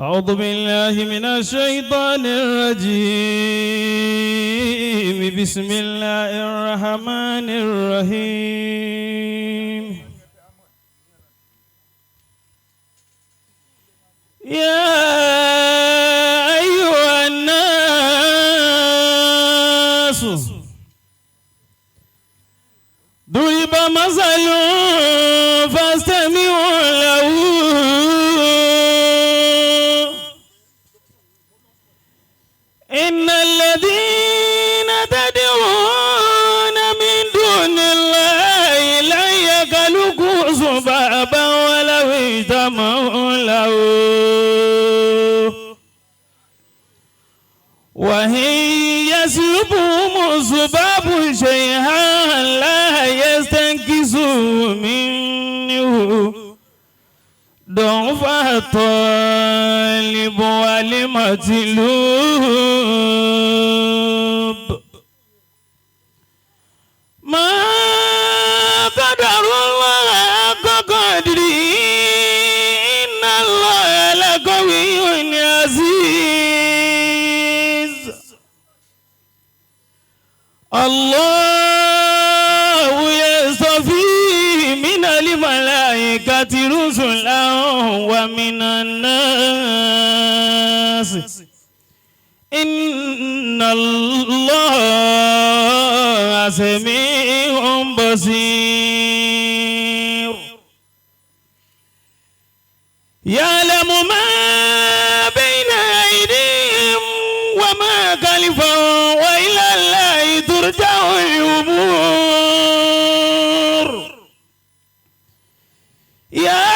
أعوذ بالله من الشيطان الرجيم. بسم الله الرحمن الرحيم. يا أيها الناس ضرب مثل فاستمعوا له. إن الذين تدعون من دون الله لن يخلقوا ذبابا ولو اجتمعوا له، وإن يسلبهم الذباب شيئا لا يستنقذوه منه، ضعف الطالب والمطلوب. ما قدر الله حق قدره، إن الله لقوي عزيز. الله يصطفي من الملائكة رسلا ومن الناس، إن الله سميع بصير. يعلم ما بين أيديهم وما خلفهم، وإلى الله ترجع الأمور. يا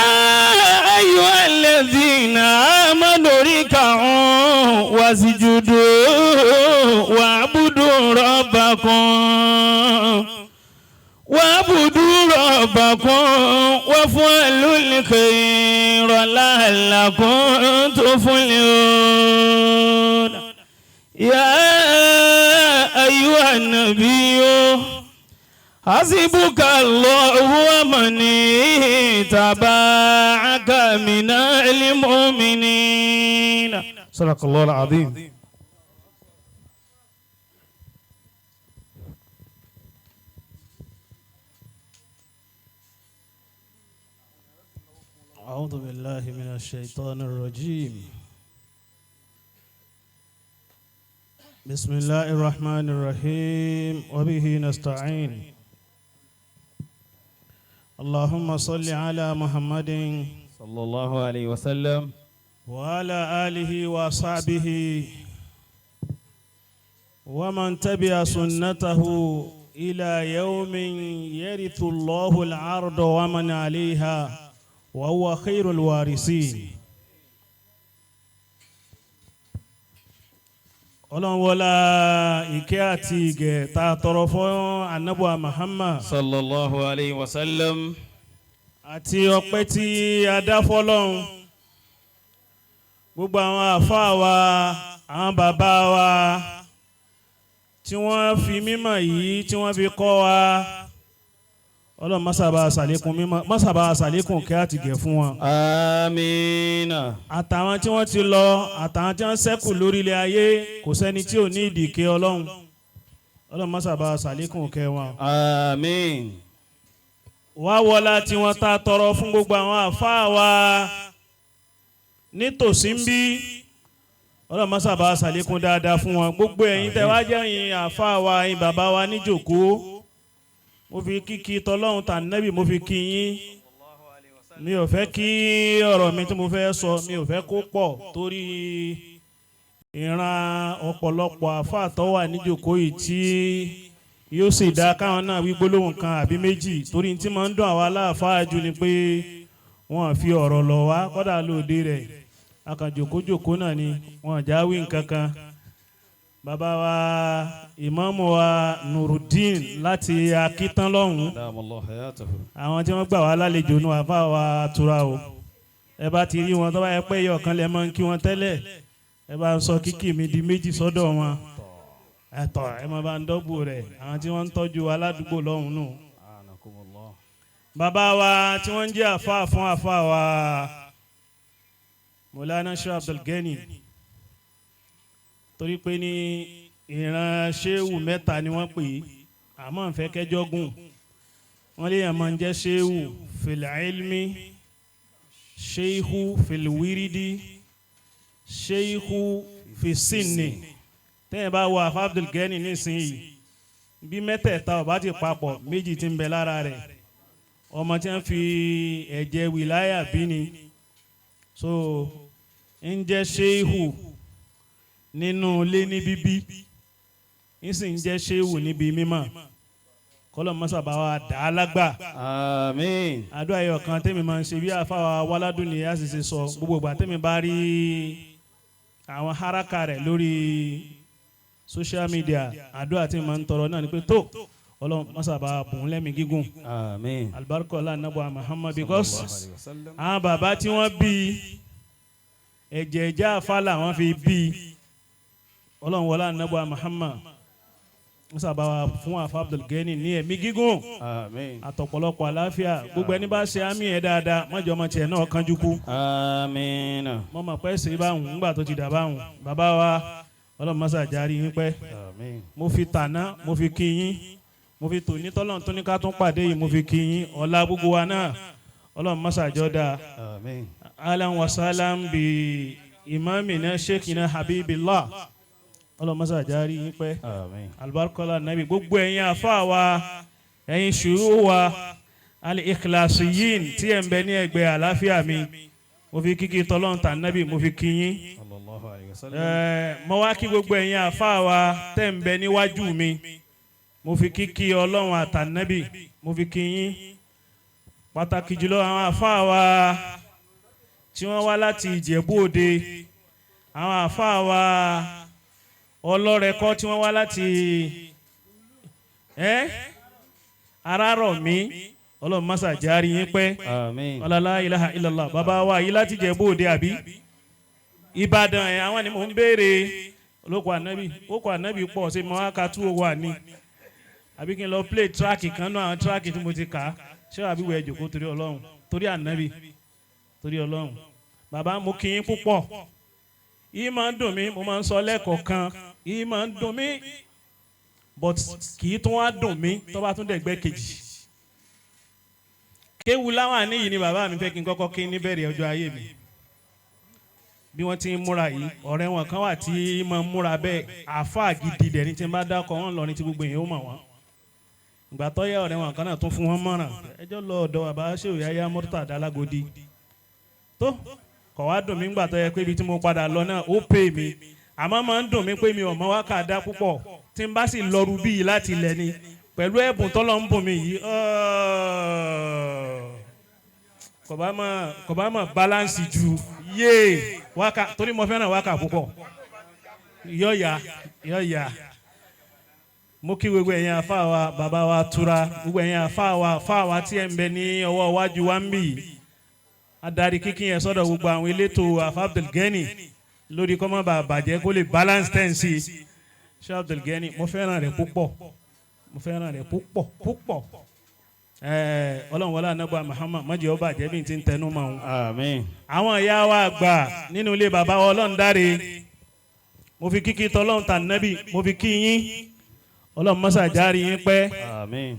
أيها الذين آمنوا اركعوا واسجدوا واعبدوا ربكم واعبدوا ربكم وافعلوا الخير لعلكم تفلحون. يا أيها النبي حسبك الله ومن اتبعك من المؤمنين. صدق الله العظيم. أعوذ بالله من الشيطان الرجيم. بسم الله الرحمن الرحيم، وبه نستعين. اللهم صل على محمد صلى الله عليه وسلم وعلى آله وصحبه ومن تبع سنته إلى يوم يرث الله الأرض ومن عليها وهو خير الوارثين. Ọlọ́run wọlá ìkẹ́ àti ìgẹ̀ tá a tọrọ fún anabuwa Muhammad sallallahu alayhi wa sallam àti ọpẹ́ tí a dá fọ́lọ́run, gbogbo àwọn àfáà wa, àwọn bàbá wa tí wọ́n fi mímọ̀ yìí tí wọ́n fi kọ́ wa, Ọlọ́run mọ́sàbá ṣàlékún mímọ̀, mọ́sàbá ṣàlékún kẹ́ àti gẹ̀ fún wọn. Amina. Àtàwọn tí wọ́n ti lọ, àtàwọn tí wọ́n ṣẹ́kù lórí ilẹ̀ ayé, kò sẹ́ni tí ò ní ìdìkẹ́ Ọlọ́run. Ọlọ́run mọ́sàbá ṣàlékún kẹ́ wọn. Àmín. Wá wọlá tí wọ́n ta tọrọ fún gbogbo àwọn àfáà wa nítòsí ń bí, Ọlọ́run mọ́sàbá ṣàlékún dáadáa fún wọn. Gbogbo ẹ̀yin tẹ́ wá jẹ́ ẹ̀yin àfáà wa, ẹ̀yin bàbá wa níjòkó, mo fi kíkí tọlọ́run tànẹ́bì mo fi kí yín. Mi ò fẹ́ kí ọ̀rọ̀ mi tí mo fẹ́ sọ, mi ò fẹ́ kó pọ̀ torí ìran ọ̀pọ̀lọpọ̀ àfáà tó wà níjòkó yìí tí yóò sì dá káwọn náà wí gbólóhùn kan àbí méjì, torí tí máa ń dùn àwa aláàfáà jù ni pé wọ́n fi ọ̀rọ̀ lọ̀ wá, kọ́dà lóde rẹ̀ akànjòkójòkó náà ni wọ́n já wí nǹkan kan. Bàbá wa ìmáàmù wa Nurudeen láti Akíntán lọ́hùn-ún, àwọn tí wọ́n gbà wá lálejò nù àfáà wa tura o, ẹ bá ti rí wọn tó bá yẹ pé ẹyọ kan lẹ máa ń kí wọn tẹ́lẹ̀, ẹ bá ń sọ kíkì mi di méjì sọ́dọ̀ wọn, ẹ̀tọ́ ẹ máa bá ń dọ́gbò rẹ̀, àwọn tí wọ́n ń tọ́jú wa ládùúgbò lọ́hùn nù. Bàbá wa tí wọ́n ń jẹ́ àfáà fún àfáà wa Mọ̀lánà Sheikh Abdulgani, torí pé ní ìran ṣéwù mẹ́ta ni wọ́n pè é, àmọ́ ń fẹ́ kẹjọ́ gùn. Wọ́n lè yàn máa ń jẹ́ ṣéwù fil ilmi, ṣéhù fil wiridi, ṣéhù fi sinni. Tẹ́yìn bá wọ àfa Abdulgani nísìnyí, bí mẹ́tẹ̀ẹ̀ta ò bá ti papọ̀, méjì ti ń bẹ lára rẹ̀. Ọmọ tí wọ́n fi ẹ̀jẹ̀ wìláyà bí ni, so ń jẹ́ ṣéhù nínú ilé ní bíbí, ń sì ń jẹ́ ṣéhù níbi mímọ́. Kọ́lọ̀ mọ́sàbá wa dà á lágbà. Àmín. Àdúrà yìí ọ̀kan tẹ́mi máa ń ṣe, bí àfáwà wàládùn ni a sì ṣe sọ, gbogbo ìgbà tẹ́mi bá rí àwọn haraka rẹ̀ lórí social media, àdúrà tí mo máa ń tọrọ náà ni pé tó Ọlọ́run mọ́sàbá bùn lẹ́mìí gígùn. Àmín. Alibarika anabu Muhammad, because àwọn bàbá tí wọ́n bí, ẹ̀jẹ̀ ẹ̀jẹ̀ àfàlà wọ́n fi bí. Ọlọ́run wọlé anabu Muhammad, mọ́sàbá wa fún àfa Abdulgani ní ẹ̀mí gígùn. Àmín. Àtọ̀pọ̀lọpọ̀ àlàáfíà. Gbogbo ẹni bá ṣe àmì ẹ̀ dáadáa, mọ́jọ́ ọmọ tiẹ̀ náà kánjú kú. Àmín. Mọ́ mọ̀ pẹ́ ṣe báwùn ńgbà tó ti dà báwùn. Bàbá wa, Ọlọ́run mọ́sà járí yín pẹ́. Àmín. Mo fi tàná, mo fi kí yín, mo fi tòní tọ́lọ́run tó ní ká tún pàdé yìí, mo fi kí yín. Ọ̀la gbogbo wa náà, Ọlọ́run mọ́sà jọ́ dáa. Àmín. Alan wasalam bi imamina sheikhina habibillah. Ọlọ́run mọ́sà járí yín pẹ́. Àmín. Alibarikola nabi. Gbogbo ẹ̀yin afa wa, ẹ̀yin ṣùúrù wa, al-ikhlasiyin tí ẹ̀ ń bẹ ní ẹgbẹ́ àlàáfíà mi, mo fi kíkí tọ́lọ́run tà nábì, mo fi kí yín. Sallallahu alayhi wa sallam. Mo wá kí gbogbo ẹ̀yin afa wa tẹ́ ń bẹ níwájú mi, mo fi kíkí Ọlọ́run àtànábì, mo fi kí yín. Pàtàkì jùlọ àwọn afa wa tí wọ́n wá láti Ìjẹ̀bú Òde, àwọn afa wa ọlọ́rẹ̀kọ́ tí wọ́n wá láti Arárọ̀mí, Ọlọ́run mọ́sá járí yín pẹ́. Àmín. Ọlọ́lá ilaha illallah. Bàbá wa yìí láti Ìjẹ̀bú Òde àbí Ìbàdàn ẹ̀, àwọn ni mò ń béèrè. Olóko ànábì, olóko ànábì pọ̀ ṣe mọ́ ká tú owó àní, àbí kí n lọ play track kan náà, àwọn track tí mo ti kà á. Ṣé àbí wẹ̀ jòkó torí Ọlọ́run, torí ànábì, torí Ọlọ́run. Bàbá, mo kí yín púpọ̀. Yìí máa ń dùn mí, mo máa ń sọ lẹ́ẹ̀kọ̀ọ̀kan, yìí máa ń dùn mí, but kì í tún wá dùn mí tó bá tún dẹ̀gbẹ́ kejì. Kéwu láwọn àníyí ni bàbá mi fẹ́ kí n kọ́kọ́ kí níbẹ̀rẹ̀ ọjọ́ ayé mi. Bí wọ́n ti ń múra yìí, ọ̀rẹ́ wọn kan wà tí máa ń múra bẹ́ẹ̀, àáfàá gidi dẹ̀ ní tí n bá dákọ̀ wọn lọ ní tí gbogbo èèyàn ó mọ̀ wọ́n. Ìgbà tó yẹ, ọ̀rẹ́ wọn kan náà tún fún wọn mọ̀ràn, ẹjọ́ lọ ọ̀dọ̀ bàbá Ṣéwù Yáyá Murtada Alágòdì. Tó kọ̀ wá dùn mí ńgbà tó yẹ pé ibi tí mo padà lọ náà ó pè mí, àmọ́ máa ń dùn mí pé mi ò mọ wákà dá púpọ̀. Tí n bá sì lọ́rù bíi láti ilẹ̀ ni pẹ̀lú ẹ̀bùn tọ́lọ́ ń bùn mí yìí, kò bá mọ̀ balance ju yéè wákà, torí mo fẹ́ràn wákà púpọ̀. Yọ̀ọ̀yà yọ̀ọ̀yà. Mo kí gbogbo ẹ̀yin àfa wa, bàbá wa tura, gbogbo ẹ̀yin àfa wa tí ẹ̀ ń bẹ ní ọwọ́ iwájú wa ń bì yìí. Adarí kíkí yẹn sọ́dọ̀ gbogbo àwọn elétò àfa Abdulgani lórí kọ́mọ́ bá bàjẹ́ kó lè balance ten sí i. Ṣé Abdulgani, mo fẹ́ràn rẹ̀ púpọ̀, mo fẹ́ràn rẹ̀ púpọ̀ púpọ̀. Ọlọ́run wọlé anábọ̀ Muhammad, mọ́jì ọba àjẹbí ti ń tẹnu mọ́ òun. Àmín. Àwọn ìyá wa àgbà nínú ilé bàbá wa, Ọlọ́run dáre, mo fi kíkí tọ́lọ́run tà nábì, mo fi kí yín. Ọlọ́run mọ́sá járí yín pẹ́. Àmín.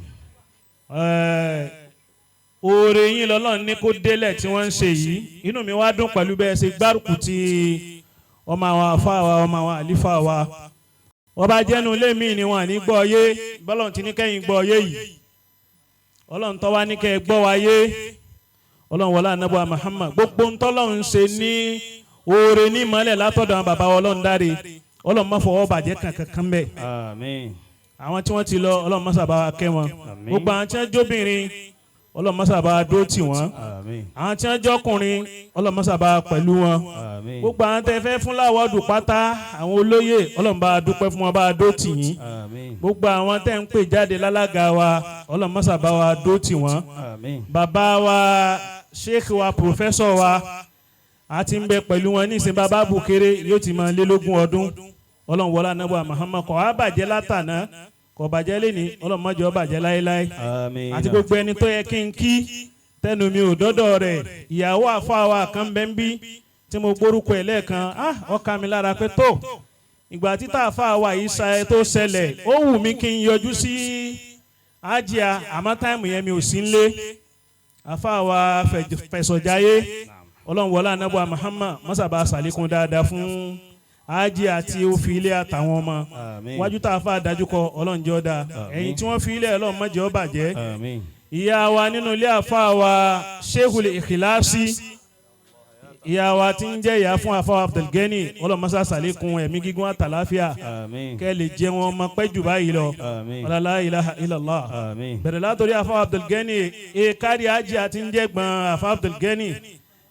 Oore yín lọ́lọ́run ní kó délẹ̀ tí wọ́n ń ṣe yìí. Inú mi wá dùn pẹ̀lú bẹ́ẹ̀ ṣe gbárùkù ti ọmọ àwọn àfa wa, ọmọ àwọn àlífà wa. Wọ́n bá jẹ́nu ilé mi ni wọ́n à ní gbọ́ yé. Bọ́lọ́run ti ní kẹ́yìn gbọ́ yé yìí, Ọlọ́run tó wá ní kẹ́ ẹ gbọ́ wa yé. Ọlọ́run wọlé anábọ̀ Muhammad, gbogbo ntọ́lọ́run ṣe ní oore ní ìmọ̀lẹ̀ látọ̀dọ̀ àwọn bàbá wa, Ọlọ́run dáre, Ọlọ́run má fọwọ́ bàjẹ́ kankan bẹ́ẹ̀. Àmín. Àwọn tí wọ́n ti lọ, Ọlọ́run má sábà wa kẹ́ wọn. Àmín. Gbogbo àwọn tí wọ́n jóbìnrin, Ọlọ́run má sábà wa dó tì wọ́n. Àmín. Àwọn tí wọ́n jọkùnrin, Ọlọ́run má sábà wa pẹ̀lú wọn. Àmín. Gbogbo àwọn tẹ́ fẹ́ fún láwọ́dù pátá, àwọn olóyè, Ọlọ́run bá wa dúpẹ́ fún wọn, bá wa dó tì yín. Àmín. Gbogbo àwọn tẹ́ ń pè jáde lálága wa, Ọlọ́run má sábà wa dó tì wọ́n. Àmín. Bàbá wa, sheikh wa, professor wa, a ti ń bẹ pẹ̀lú wọn nísìnyí. Bàbá Bukere yóò ti máa lé lógún ọdún. Ọlọ́run wọlé anábọ̀ Muhammad, kò wá bàjẹ́ látàná, kò bàjẹ́ lẹ́ni, Ọlọ́run má jẹ́ ó bàjẹ́ láéláé. Àmín. Àti gbogbo ẹni tó yẹ kí n kí tẹnu mi ò dọ́dọ̀ rẹ̀, ìyàwó àfa wa kan bẹ́ ń bí. Tí mo gbórúkọ ẹ̀ lẹ́ẹ̀kan, ah, ó ká mi lára pé tó ìgbà tí táàfà wa yìí sa ẹ tó ṣẹlẹ̀, ó wù mí kí n yọjú sí ájíà, àmọ́ time yẹn mi ò sí nlé. Àfà wa Fẹ̀sọ̀jáyé, Ọlọ́run wọlé anábọ̀ Muhammad mọ́sàbá sàlékún dáadáa fún ájíà tí ó fi ilé àtàwọn ọmọ. Àmín. Wájú tá a fà dájú kọ, Ọlọ́run jẹ́ ó dáa. Ẹ̀yìn tí wọ́n fi ilé, Ọlọ́run má jẹ́ ó bàjẹ́. Àmín. Ìyá wa nínú ilé, àfa wa Sheikhul Ikhlasi, ìyá wa tí ń jẹ́ ìyá fún àfa Abdulgani, Ọlọ́run mọ́sá sàlékún ẹ̀mí gígùn àtàláfíà, Àmín. kẹ́ lè jẹ́ wọn ọmọ pẹ́ jù báyìí lọ. Àmín. La ilaha illallah. Àmín. Bẹ̀rẹ̀ látòrí àfa Abdulgani, e kárí ajé àti ń jẹ́ gbọ̀n àfa Abdulgani,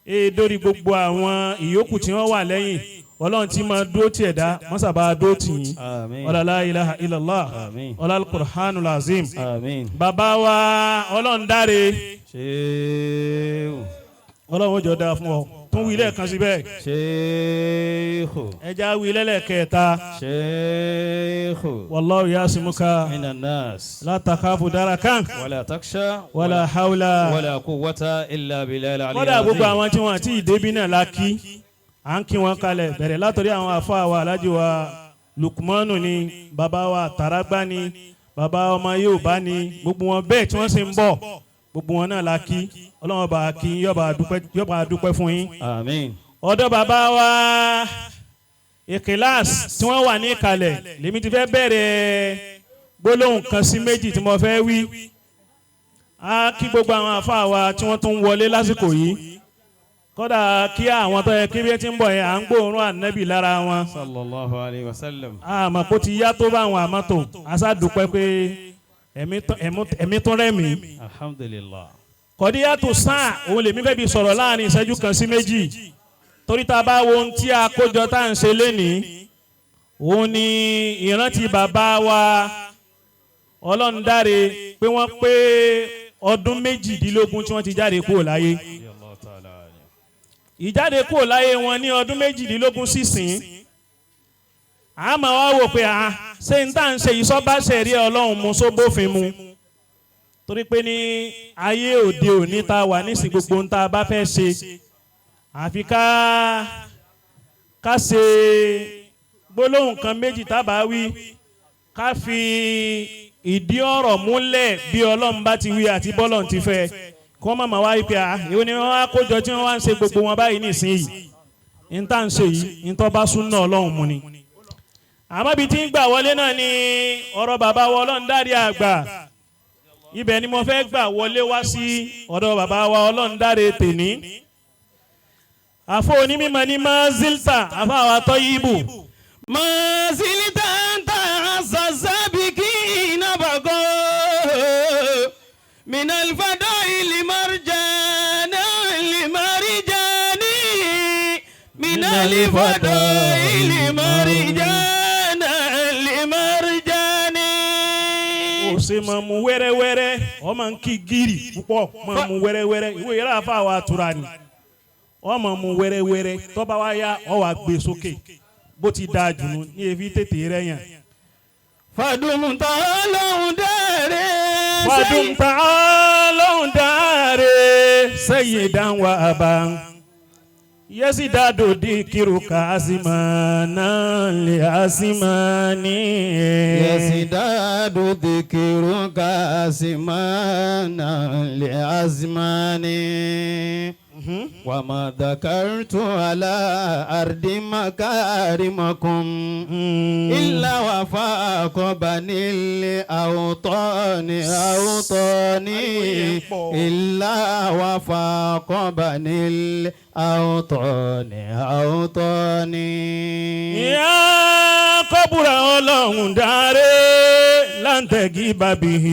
e dórí gbogbo àwọn ìyókù tí wọ́n wà lẹ́yìn. Ọlọ́run tí máa dúró tiẹ̀ dá, mọ́sàbá dúró tì yín. Àmín. La ilaha illallah. Àmín. Al-Qur'anul Azim. Àmín. Bàbá wa Ọlọ́run dáre. Ṣéwù. Ọlọ́run ó jọ dáa fún ọ. Tún wí lẹ́ẹ̀kan síbẹ̀. Ṣéèkù. Ẹja wí lẹ́lẹ́kẹta. Ṣéèkù. Wallahu yasimuka. Minan nas. La takhafu darakan. Wala taksha. Wala hawla. Wala quwwata illa billahi al-ali. Kódà gbogbo àwọn tí wọ́n àti ìdébí náà la kí, à ń kí wọn kalẹ̀, bẹ̀rẹ̀ látọ̀rí àwọn àfáà wa, alájí wa Lukmanu ni, bàbá wa Taragba ni, bàbá ọmọ Yorùbá ni, gbogbo wọn bẹ́ẹ̀ tí wọ́n sì ń bọ̀, gbogbo wọn náà la kí. Ọlọ́run bá kí yọba dúpẹ́ fún yín. Àmín. Ọ̀dọ̀ bàbá wa Ìkìláàs tí wọ́n wà ní ìkàlẹ̀ lèmi ti fẹ́ bẹ̀rẹ̀ gbólóhùn kan sí méjì tí mo fẹ́ wí. Á kí gbogbo àwọn àfáà wa tí wọ́n tún wọlé lásìkò yìí, kódà kí àwọn tó yẹ kí bí ẹ ti ń bọ̀ yẹn, à ń gbóòórùn ànábì lára wọn. Sallallahu alayhi wa sallam. Àmọ́ kó ti yá tó bá àwọn àmọ́tò àṣà dúpẹ́ pé ẹ̀mí tún rẹ̀mí. Alhamdulillah. Kọ̀díyàtò sáà òun lèmi fẹ́ bí sọ̀rọ̀ láàrin ìṣẹ́jú kan sí méjì, torí tá a bá wo ohun tí a kójọ tá à ń ṣe lénìí, òun ni ìrántí bàbá wa Ọlọ́run dáre, pé wọ́n pé ọdún 18 tí wọ́n ti jáde kúrò láyé. Radiyallahu ta'ala anhu. Ìjáde kúrò láyé wọn ní ọdún 18 sísìn, àmọ́ wá wò pé à ṣé n tá à ń ṣe ìsọ́bàṣẹ̀ rí Ọlọ́run mu, sóbófin mu, torí pé ní ayé òde òní tá a wà nísìn, gbogbo ń tá a bá fẹ́ ṣe, àfi ká ṣe gbólóhùn kan méjì tá a bá wí, ká fi ìdí ọ̀rọ̀ múlẹ̀ bí Ọlọ́run bá ti wí àti bọ́lọ́run ti fẹ́, kí wọ́n má máa wá pé à èwo ni wọ́n wá kójọ tí wọ́n wá ń ṣe gbogbo wọn báyìí nísìnyí. Ní tá à ń ṣe yìí, ní tó bá súnà Ọlọ́run mu ni. Àmọ́ ibi tí ń gbà wọlé náà ni ọ̀rọ̀ bàbá wa Ọlọ́run dárí àgbà. Ibẹ̀ ni mo fẹ́ gbà wọlé wá sí ọ̀dọ̀ bàbá wa Ọlọ́run dáre tèní. Àfọ onímọ̀ ní Mazilta, àfọ àwọn atọ́ yìí. ما زلت أنت عز السابقين بقوا من الفضائل مرجانا لمرجاني، من الفضائل مرجانا لمرجاني. Ó ṣe máa mu wẹ́rẹ́wẹ́rẹ́, ọ máa ń kí gírì púpọ̀, máa mu wẹ́rẹ́wẹ́rẹ́. Ìwé yẹrẹ àfa àwọn àtúrà ni ọ máa mu wẹ́rẹ́wẹ́rẹ́, tó bá wá yá, ọ wá gbé sókè bó ti dáa jù nù ní ebi tètè rẹ yàn. فدمت لهم داري. فدمت لهم دار سيدا وأبا يزداد ذكرك أزمانا لأزمان. يزداد ذكرك أزمانا لأزمان، وما ذكرت على أرض مكارمكم إلا وفاق بني الأوطان أوطاني، إلا وفاق بني الأوطان أوطاني. يا قبر Ọlọ́run dáre لن تغيب به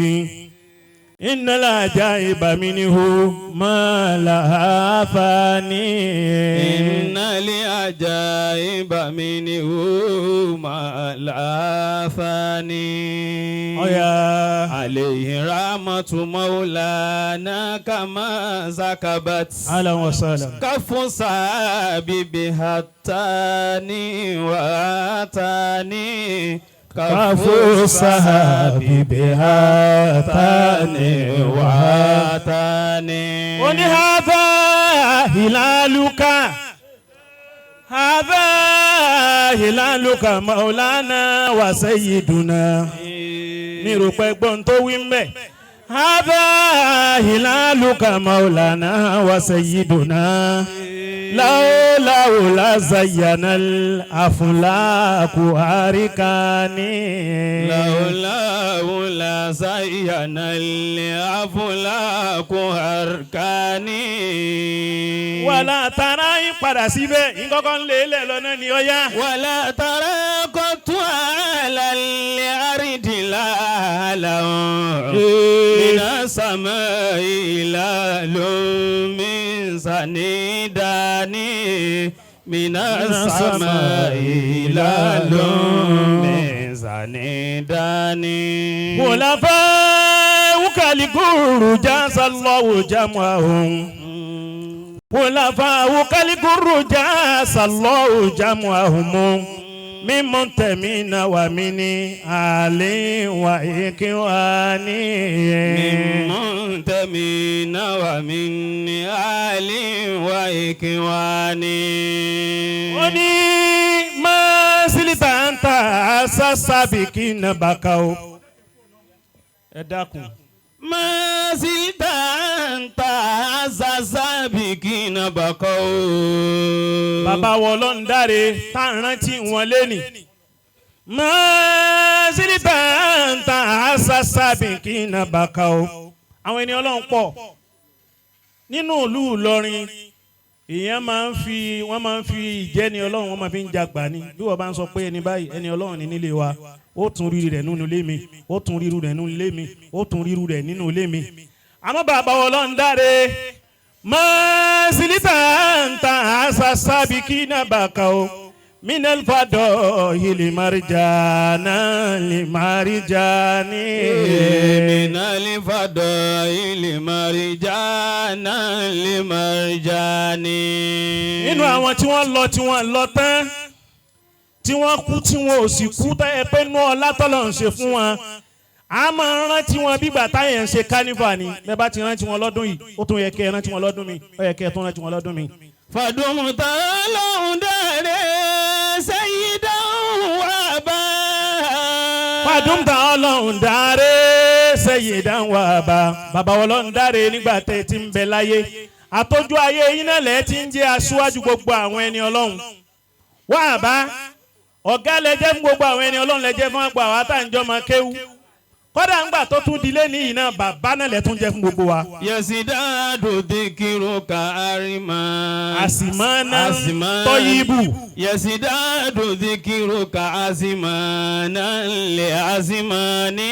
إن العجائب منه ما لها فاني. إن العجائب منه ما لا ثاني. Ọ̀yà. عليه رحمة مولانا كما سكبت أهلا وسهلا. كف سابي التاني واتاني. كف السحاب بهاتان واتاني. Ó ní هذا هلالك. Hadha hilaluka maulana wa sayyiduna. Mi rò pé gbọ́n tó wí mbẹ́. Hadha hilaluka maulana wa sayyiduna. Láwùláwù lázayyana afúnláàkù àríkàní. Láwùláwù lázayyana afúnláàkù àríkàní. Wàlá tara yín padà síbẹ̀ yín kọ́kọ́ ń lé lẹ̀ lọ́nà ni ó yá. Wàlá tara kọ́tù àlàlẹ́ àrídìlá àlàó. Mina sàmà ìlà lómi sànídàní. Mina sàmà ìlà lómi sànídàní. Wòlàfẹ́ wúkàlì gúrú jásá lọ́wọ́ jámọ́ àhùn. Wòlàfà wúkàlì gúrú jásá lọ́wọ́ jámọ́ àhùn. Mímọ́ tẹ̀mí náà wà mí ní àlè wà èké wà ní. Mímọ́ tẹ̀mí náà wà mí ní àlè wà èké wà ní. Ó ní máa sílítà ń ta àṣàṣàbí kí n bàkà o. Ẹ dákun. Máa sílítà ń ta àṣàṣàbí kí n bàkà o. Bàbá wọ ọlọ́run dáre tá à ń rántí wọn lénìí. Máa sílítà ń ta àṣàṣàbí kí n bàkà o. Àwọn ẹni ọlọ́run pọ̀ nínú ìlú Ìlọrin. Èèyàn máa ń fi wọ́n máa ń fi ìjẹ́ni ọlọ́run wọ́n máa fi ń jagbà ni. Bí wọ́n bá ń sọ pé ẹni báyìí ẹni ọlọ́run ní nílé wa, ó tún ríru rẹ̀ nínú ilé mi, ó tún ríru rẹ̀ nínú ilé mi, ó tún ríru rẹ̀ nínú ilé mi. Àmọ́ bàbá ọlọ́run dáre máa sílítà ń ta àṣà sábì kí náà bàkà o. Minal fadọ hili marijana li marijani. Minal fadọ hili marijana li marijani. Nínú àwọn tí wọ́n lọ tí wọ́n lọ tán tí wọ́n kú tí wọ́n ò sì kú tẹ́ ẹ pé nú ọlá tọ́lọ̀ ń ṣe fún wọn, a máa ń rántí wọn bí ìgbà táyà ń ṣe kánífà ni. Bẹ́ẹ̀ bá ti rántí wọn lọ́dún yìí, ó tún yẹ kẹ́ ẹ rántí wọn lọ́dún mi, ó yẹ kẹ́ ẹ tún rántí wọn lọ́dún mi. Fàdùmùtà lóhùn dẹ́rẹ́ sẹ́yìndàn wà bá. Fàdùmùtà ọlọ́hùn dárẹ́ sẹ́yìndàn wà bá. Bàbá ọlọ́hùn dárẹ́ nígbà tẹ́ ti ń bẹ láyé. Àtọ́jú ayé yín náà lẹ́ ti ń jẹ́ aṣíwájú gbogbo àwọn ẹni ọlọ́hun. Wà bá ọ̀gá lẹ jẹ́ fún gbogbo àwọn ẹni ọlọ́hun lẹ jẹ́ fún àgbà wa tá à ń jọ máa kéwú. Kódà ńgbà tó tún dilé ní iná bàbá náà lẹ tún jẹ́ fún gbogbo wa. Yẹ̀sídàdù díkìrù ká àrímà. Àsìmọ́nà tọ́yìbù. Yẹ̀sídàdù díkìrù ká àsìmọ́nà lè àsìmọ́nì.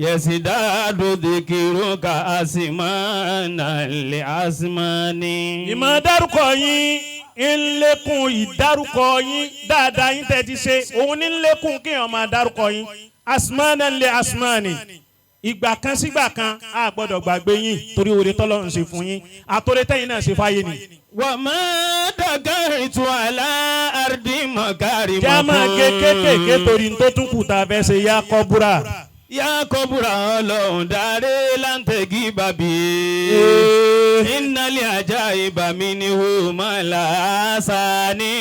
Yẹ̀sídàdù díkìrù ká àsìmọ́nà lè àsìmọ́nì. Ìmọ̀ dárúkọ yín ń lékún ìdárúkọ yín dáadáa yín tẹ́ ti ṣe òun ní ń lékún kéèyàn máa dárúkọ yín. Asmana le asmani ìgbà kan sígbà kan a gbọ́dọ̀ gbàgbé yín torí oore tọ́lọ́run ṣe fún yín àtòrè tẹ́yìn náà ṣe fáyé ni. Wà má dàgẹ́rì tu àlá àrùdí mọ̀kárì mọ̀ fún. Já máa gé kéékèèké torí tó tún kù tá a fẹ́ ṣe yá kọ́búrà. Yá kọ́búrà ọlọ́run dáre láǹtẹ̀gì bàbí. Ìnàlẹ̀ ajá ibà mi ni hù má làásà ní.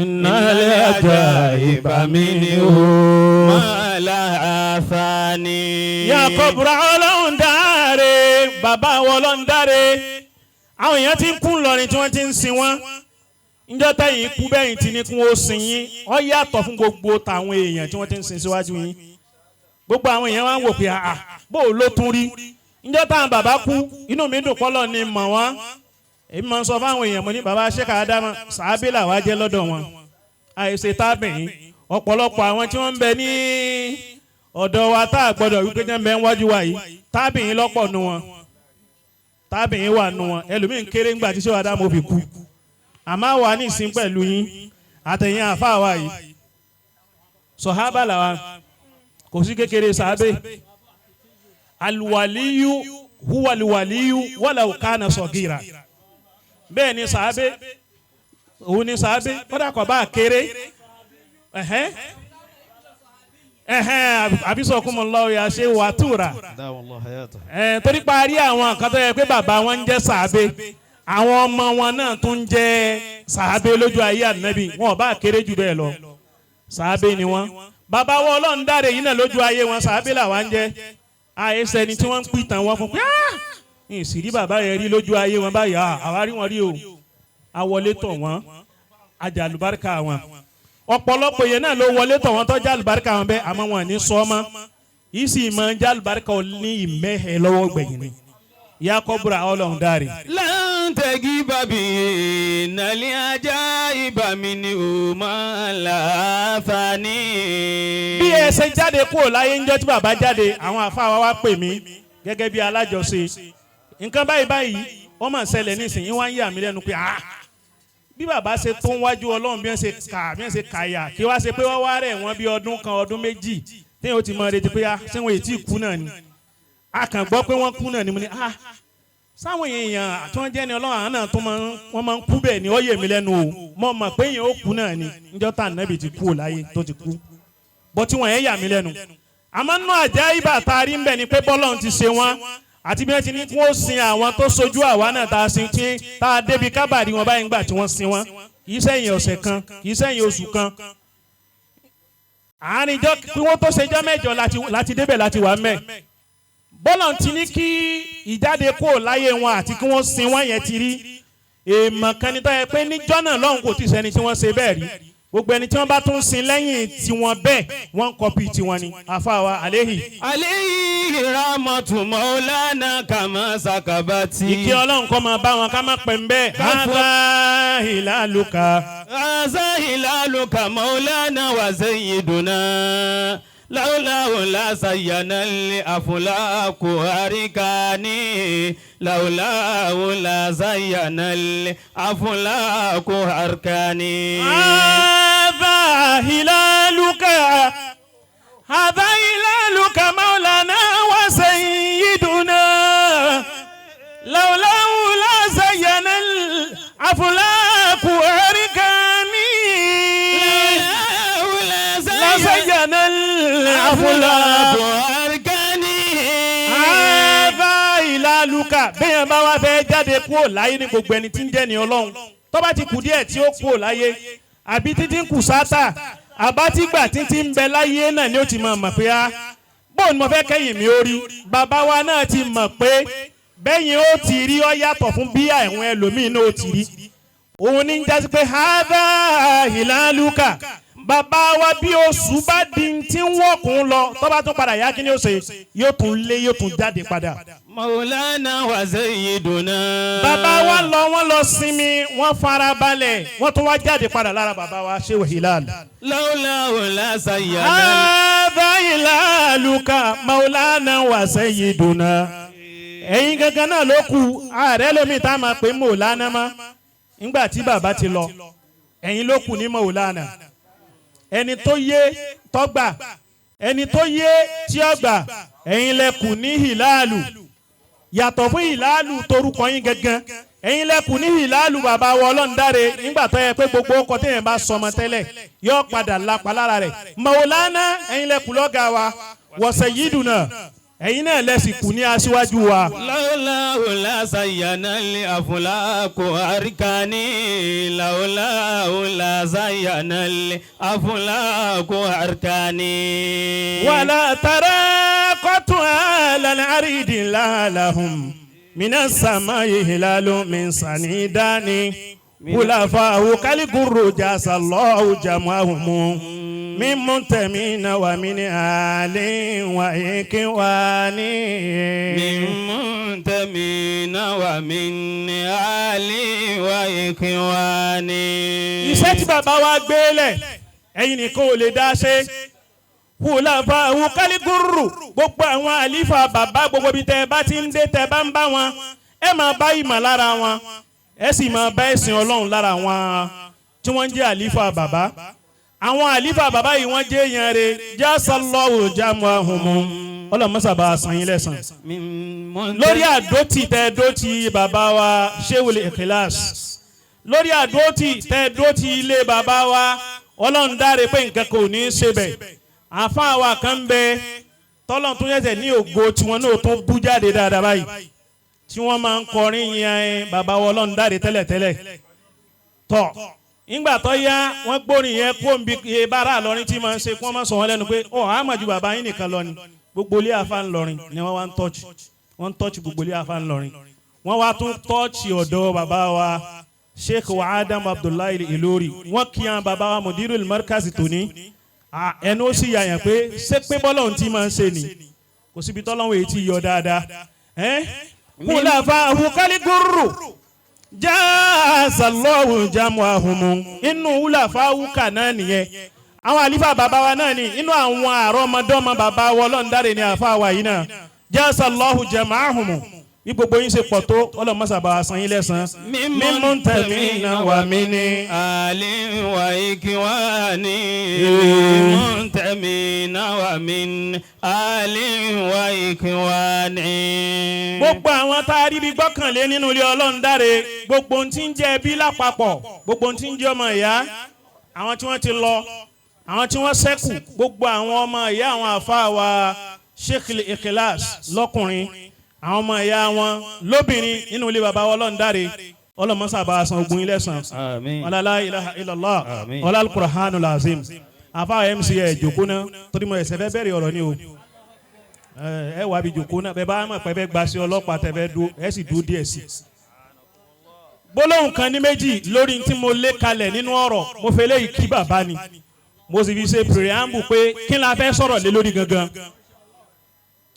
Ìnàlẹ̀ ajá ibà mi ni hù má làásà ní. Yá kọ́búrà ọlọ́run dáre bàbá ọlọ́run dáre. Àwọn èèyàn ti ń kú lọrin tí wọ́n ti ń sin wọ́n. Njọ́ tẹ̀yìn kú bẹ́yìn tí ní kún ó sin yín. Ó yàtọ̀ fún gbogbo tàwọn èèyàn tí wọ́n ti ń sin síwájú yín. Gbogbo àwọn èèyàn wá ń wò pé àà bó o ló tún rí. Njọ́ táwọn bàbá kú inú mi dùn pọ́lọ́ ni mọ̀ wọ́n. Èmi máa ń sọ fáwọn èèyàn mo ní bàbá Sheikh Adama sàábé làwa jẹ́ lọ́dọ̀ wọn. Àìṣe tábìyìn ọ̀pọ̀lọpọ̀ àwọn tí wọ́n ń bẹ ní ọ̀dọ̀ wa tá a gbọ́dọ̀ wípé jẹ́ ń bẹ ń wájú wa yìí tábìyìn lọ́pọ̀ nu wọn. Tábìyìn wà nu wọn ẹlòmíín kéré ńgbà tí Sheikh Adama fi kú. Àmọ́ àwa ní ìsìn pẹ̀lú yín àtẹ̀yìn àfáà wa yìí sọ̀hábà làwa kò sí kékeré sàábé. Aluwaliyu huwaluwaliyu walaw kana sọ̀gìrà. Bẹ́ẹ̀ ni sàábé òun ni sàábé kódà kò bá kéré. Ẹ̀hẹ́n ẹ̀hẹ́n àbísọ̀kúnmọ̀lá ya ṣe wàtúrà. Torí parí àwọn nǹkan tó yẹ pé bàbá wọn ń jẹ́ sàábé. Àwọn ọmọ wọn náà tún ń jẹ́ sàábé lójú ayé ànábì. Wọn ò bá kéré jù bẹ́ẹ̀ lọ, sàábé ni wọn. Bàbá wọn Ọlọ́run dáre yìí náà, lójú ayé wọn, sàábé làwa ń jẹ́. Àìsàn ẹni tí wọ́n ń pìtàn wọn fún pé ìsìrí bàbá yẹn rí lójú ayé wọn báyìí. Àwa rí wọn rí o, àwọlé tọ̀ wọ́n, ajàlùbáríkà wọn. Ọ̀pọ̀lọpọ̀ yẹn náà ló wọlé tọ̀ wọ́n tọ́jà àlùbáríkà wọn bẹ́ẹ̀, àmọ́ wọn ní sọ́ọ́mọ́ yìí sì máa ń já àlùbáríkà ní ìmẹ́hẹ̀ lọ́wọ́ gbẹ̀yìn ni ìyá kọ́bùrà Ọlọ́run dáre. لن تجيب به العجائب منه ما لا ثاني. Bí ẹ ṣe jáde kúrò láyé ńjọ́ tí bàbá jáde, àwọn àfáà wa wá pè mí gẹ́gẹ́ bí alájọṣe. Nǹkan báyìí báyìí wọ́n máa ń ṣẹlẹ̀ nísìnyí, wọ́n á ń yà mí lẹ́nu pé ah, bí bàbá ṣe tó ń wájú Ọlọ́run, bí wọ́n ṣe kà, bí wọ́n ṣe kàyà, kí wá ṣe pé wọ́n wá rẹ̀ wọ́n bí ọdún kan, ọdún 2, téèyàn ó ti mọ retí pé ah, ṣé wọn èyí kú náà ni? A kàn gbọ́ pé wọ́n kú náà ni. Mo ní ah, sáwọn èèyàn tí wọ́n jẹ́ ní Ọlọ́run, àwọn náà tó wọ́n máa ń kú bẹ́ẹ̀ ni. Ó yè mí lẹ́nu o. Mo mọ̀ pé èèyàn ó kú náà ni níjọ́ tá ànábì ti kú láyé tó ti kú bọ́ tí wọ́n yẹn yà mí lẹ́nu. Àmọ́ nínú àjẹ́ ibà tá a rí ń bẹ̀ ni pé bọ́lọ́run ti ṣe wọ́n àti bí wọ́n ti ní kí wọ́n sin àwọn tó sojú àwa náà, tá a sin tí tá a débi kábàdì wọn báyìí ńgbà tí wọ́n sin wọn, kì í sẹ́yìn ọ̀sẹ̀ kan, kì í sẹ́yìn oṣù kan, àárín ijọ́ kí wọ́n tó ṣe ijọ́ 8 láti débẹ̀ láti wà mẹ́. Bọ́lá ti ní kí ìjáde kúrò láyé wọn àti kí wọ́n sin wọ́n yẹn ti rí èèmọ̀ kan ní tọ́yẹ pé níjọ́ náà lọ́hùn kò tí ì sẹ́ni tí wọ́n ṣe bẹ́ẹ̀ rí. Gbogbo ẹni tí wọ́n bá tún sin lẹ́yìn tiwọn bẹ́ẹ̀, wọ́n ń copy tiwọn ni. Àfàwà àléhì. عليه رحمة مولانا كما سكبت. Ìkí Ọlọ́run kọ́ máa bá wọn, ká má pẹ́ ń bẹ́ẹ̀. هذا هلالك. هذا هلالك مولانا وسيدنا، لولاه لا زين الأفلاك أركاني، لولاه لا زين الأفلاك أركاني. هذا هلالك، هذا هلالك مولانا وسيدنا، لولاه لا زين الأفلاك أركاني. لا زين الأفلاك أركاني. هذا هلالك. Bẹ́ẹ̀ bá wá fẹ́ jáde kúrò láyé ní gbogbo ẹni tí ń jẹ́ ní Ọlọ́run, tó bá ti kù díẹ̀ tí ó kúrò láyé, àbí títí ń kù sátà, àbátìgbà títí ń bẹ láyé náà ni ó ti máa mọ̀ pé á bóun ni mo fẹ́ kẹ́yìn mi ó rí. Bàbá wa náà ti mọ̀ pé bẹ́yìn ó ti rí ọ yàtọ̀ fún bí àwọn ẹlòmíín náà ó ti rí. Òun ní ń jásí pé هذا هلالك. Bàbá wa, bí oṣù bá di tí ń wọ̀kùn lọ, tó bá tún padà yá, kí ni ó ṣe? Yóò tún lé, yóò tún jáde padà. مولانا وسيدنا. Bàbá wa lọ, wọ́n lọ sinmi, wọ́n fara balẹ̀, wọ́n tún wá jáde padà lára bàbá wa Shehu Hilal. لولاه لا زين. هذا هلالك مولانا وسيدنا. Ẹ̀yin gangan náà ló kù ààrẹ lómi tá a máa pè مولانا mọ́ nígbà tí bàbá ti lọ. Ẹ̀yin ló kù ní مولانا. Ẹni tó yé tọ́gbà, ẹni tó yé tí ó gbà, ẹ̀yin lẹ kù ní hìláàlù. Yàtọ̀ fún hìláàlù torúkọ yín gangan, ẹ̀yin lẹ kù ní hìláàlù. Bàbá wa Ọlọ́run dáre, nígbà tó yẹ pé gbogbo ọkọ téèyàn bá sọmọ tẹ́lẹ̀ yóò padà lápá lára rẹ̀. مولانا, ẹ̀yin lẹ kù lọ́gàá wa. وسيدنا, ẹ̀yin náà lẹ sì kù ní aṣíwájú wa. لولاه لا زين الأفلاك أركاني، لولاه لا زين الأفلاك أركاني. ولا ترى قط على العريد لا لهم من السماء هلال من سنيدان، خلفاء كالغر جاز الله جمعهم من منتمين ومن آل وإخوان. من منتمين ومن آل وإخوان. Iṣẹ́ tí bàbá wa gbé lẹ̀, ẹ̀yin nìkan ò lè dá ṣe. خلفاء كالغر, gbogbo àwọn àlífà bàbá, gbogbo ibi tẹ́ ẹ bá ti ń dé, tẹ́ ẹ bá ń bá wọn, ẹ máa bá ìmọ̀ lára wọn, ẹ sì máa bá ẹ̀sìn Ọlọ́run lára wọn tí wọ́n ń jẹ́ àlífà bàbá. Àwọn àlífà bàbá yìí, wọ́n jẹ́ èèyàn rẹ̀. جاز الله جمعهم, ọlọ́mọ́sàbà san yín lẹ́san من منتمين. Lórí àdótì tẹ́ dótì bàbá wa Shehul Ikhlas, lórí àdótì tẹ́ dótì ilé bàbá wa Ọlọ́run dáre pé nǹkan kò ní í ṣe bẹ̀. Àáfàá wa kan ń bẹ tọ́lọ́n tó yẹ̀sẹ̀ ní ògo tiwọn náà tó bú jáde dáadáa báyìí. Tí wọ́n máa ń kọrin yẹn bàbá wa Ọlọ́run dáre tẹ́lẹ̀tẹ́lẹ̀ tọ̀. Nígbà tó yá, wọ́n gbórin yẹn kó ń bi iye bára àlọ́rin tí máa ń ṣe kí wọ́n máa sọ wọ́n lẹ́nu pé ọ̀ àmọ̀ ju bàbá yín nìkan lọ ni. Gbogbo ilé àfa ńlọrin ni wọ́n wá ń touch. Wọ́n ń touch gbogbo ilé àfa ńlọrin. Wọ́n wá tún touch ọ̀dọ̀ bàbá wa Sheikh wa Adam Abdullahi Ilori. Wọ́n kí àwọn bàbá wa Mudirul Markaz tòní. Ẹnu ó sì yàyàn pé ṣé pé bọ́lọ̀ tí máa ń ṣe ni kò síbi tọ́lọ́hún èyí tí yọ dáadáa. Kúlàfà àwùkálí gúrú jáàsàlọ́hùn jámù àhùnmù inú wúlàfà àwùkà náà nìyẹn. Àwọn àlífà bàbá wa náà ni inú àwọn àrọ́mọdọ́mọ bàbá wa Ọlọ́run dáre ní àfa wa yìí náà. Jáàsàlọ́hùn jámù àhùnmù bí gbogbo yín ṣe pọ̀ tó, ọlọ́mọṣàbà san yín lẹ́sàn. Mímú tẹ̀mí náà wà mí ní. آل وإكوان، منتمين ومن آل وإكوان. Gbogbo àwọn tá a rí bí gbọ́kànlé nínú ilé Ọlọ́run dáre, gbogbo ohun tí ń jẹ́ ẹbí lápapọ̀, gbogbo ohun tí ń jẹ́ ọmọ ìyá, àwọn tí wọ́n ti lọ, àwọn tí wọ́n ṣẹ́kù, gbogbo àwọn ọmọ ìyá àwọn àfáà wa Sheikh Ikhlas lọ́kùnrin, àwọn ọmọ ìyá wọn lóbìnrin nínú ilé baba Ọlọ́run dáre, ọlọ́mọṣàbà san ogun ilé san. آمين. Wala la ilaha illallah. Àmín. Wala al-Qur'anul azim. Àfáà MC, ẹ̀ jòkó náà torí mo ẹ̀sẹ̀ fẹ́ bẹ̀rẹ̀ ọ̀rọ̀ ni o. Ẹ wà bí jòkó náà bẹ́ẹ̀ bá mọ̀ pé fẹ́ gba sí ọlọ́pàá tẹ́ fẹ́ dúró, ẹ sì dúró díẹ̀ sí i. Gbólóhùn kan ní méjì lórí tí mo lé kalẹ̀ nínú ọ̀rọ̀ mo fẹ́ léyìí kí bàbá ni mo sì fi ṣe preamble pé kí la fẹ́ sọ̀rọ̀ lé lórí gangan,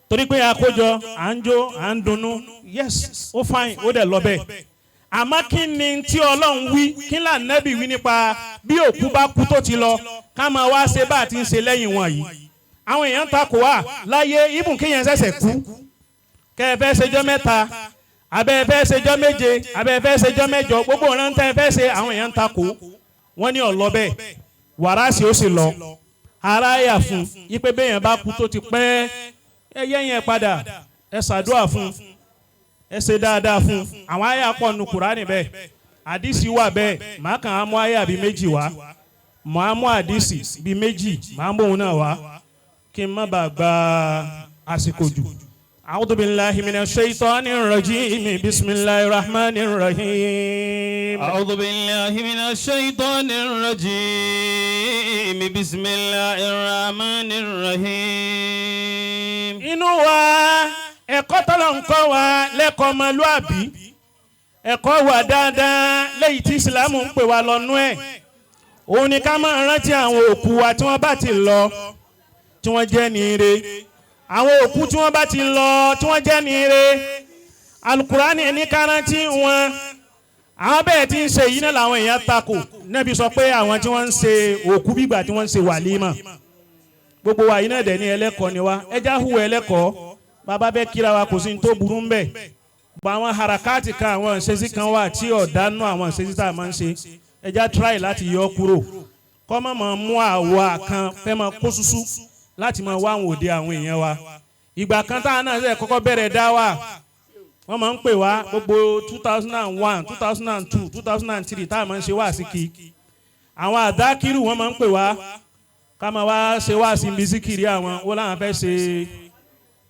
torí pé àkójọ à ń jó, à ń dunnú, yes, ó fine, ó dẹ̀ lọ bẹ́ẹ̀. Àmọ́ kí ni tí Ọlọ́run wí, kí là nẹ́bì wí nípa bí òkú bá kú tó ti lọ, ká máa wá ṣe bá a ti ń ṣe lẹ́yìn wọn yìí? Àwọn èèyàn ń takò wá láyé ibùn kéèyàn ṣẹ̀ṣẹ̀ kú, kẹ́ ẹ fẹ́ ṣejọ́ 3, abẹ́ ẹ fẹ́ ṣejọ́ 7, abẹ́ ẹ fẹ́ ṣejọ́ 8, gbogbo ọ̀ràn tẹ́ ẹ fẹ́ ṣe, àwọn èèyàn ń takò. Wọ́n ní ọ̀lọ́ bẹ́ẹ̀ wàrà sí ó sì lọ ara yà fún yípe béèyàn bá kú tó ti pẹ́, ẹ yẹ́ yẹn padà, ẹ ṣàdúrà fún, ẹ ṣe dáadáa fún. Àwọn àyà pọ̀ nu Kùránì bẹ́ẹ̀, àdìsí wà bẹ́ẹ̀. Màá kàn á mú àyà bíi 2 wá, màá mú àdìsí bíi 2, màá mú òun náà wá kí n má bàa gba àsìkò jù. أعوذ بالله من الشيطان الرجيم، بسم الله الرحمن الرحيم. أعوذ بالله من الشيطان الرجيم، بسم الله الرحمن الرحيم. Inú wa ẹ̀kọ́ tọ́lọ̀ ń kọ́ wa lẹ́kọ̀ọ́ ọmọlúàbí, ẹ̀kọ́ wà dáadáa lẹ́yìn tí Ìsìlámù ń pè wá lọ́nú ẹ̀, òun ni ká máa rántí àwọn òkú wa tí wọ́n bá ti lọ, tí wọ́n jẹ́ ní ire. Àwọn òkú tí wọ́n bá ti lọ, tí wọ́n jẹ́ ní ire, Alukurani ní ká rántí wọn. Àwọn bẹ́ẹ̀ tí ń ṣe yìí náà làwọn èèyàn takò nẹ́bi sọ pé àwọn tí wọ́n ń ṣe òkú bígbà tí wọ́n ń ṣe wàlímà. Gbogbo wa yìí náà dẹ̀ ní ẹlẹ́kọ̀ọ́ ni wa, ẹja hùwà ẹlẹ́kọ̀ọ́. Bàbá bẹ́ẹ̀ kíra wa, kò sí ní tó burú ń bẹ̀ bọ̀. Àwọn harakati kan, àwọn ìṣesí kan wà tí ọ̀dánú, àwọn ìṣesí tá a máa ń ṣe, ẹja try láti yọ kúrò, kọ́ mọ̀ mọ̀ mú àwa kan fẹ́ máa kó súsú láti máa wá àwọn òde àwọn èèyàn wa. Ìgbà kan táwọn náà ṣe kọ́kọ́ bẹ̀rẹ̀ dá wà, wọ́n máa ń pè wá gbogbo 2001, 2002, 2003 táwọn máa ń ṣe wá sí kí àwọn àdákìrù. Wọ́n máa ń pè wá ká máa wá ṣe wá sí ibi zikiri. Àwọn wọ́n láwọn fẹ́ ṣe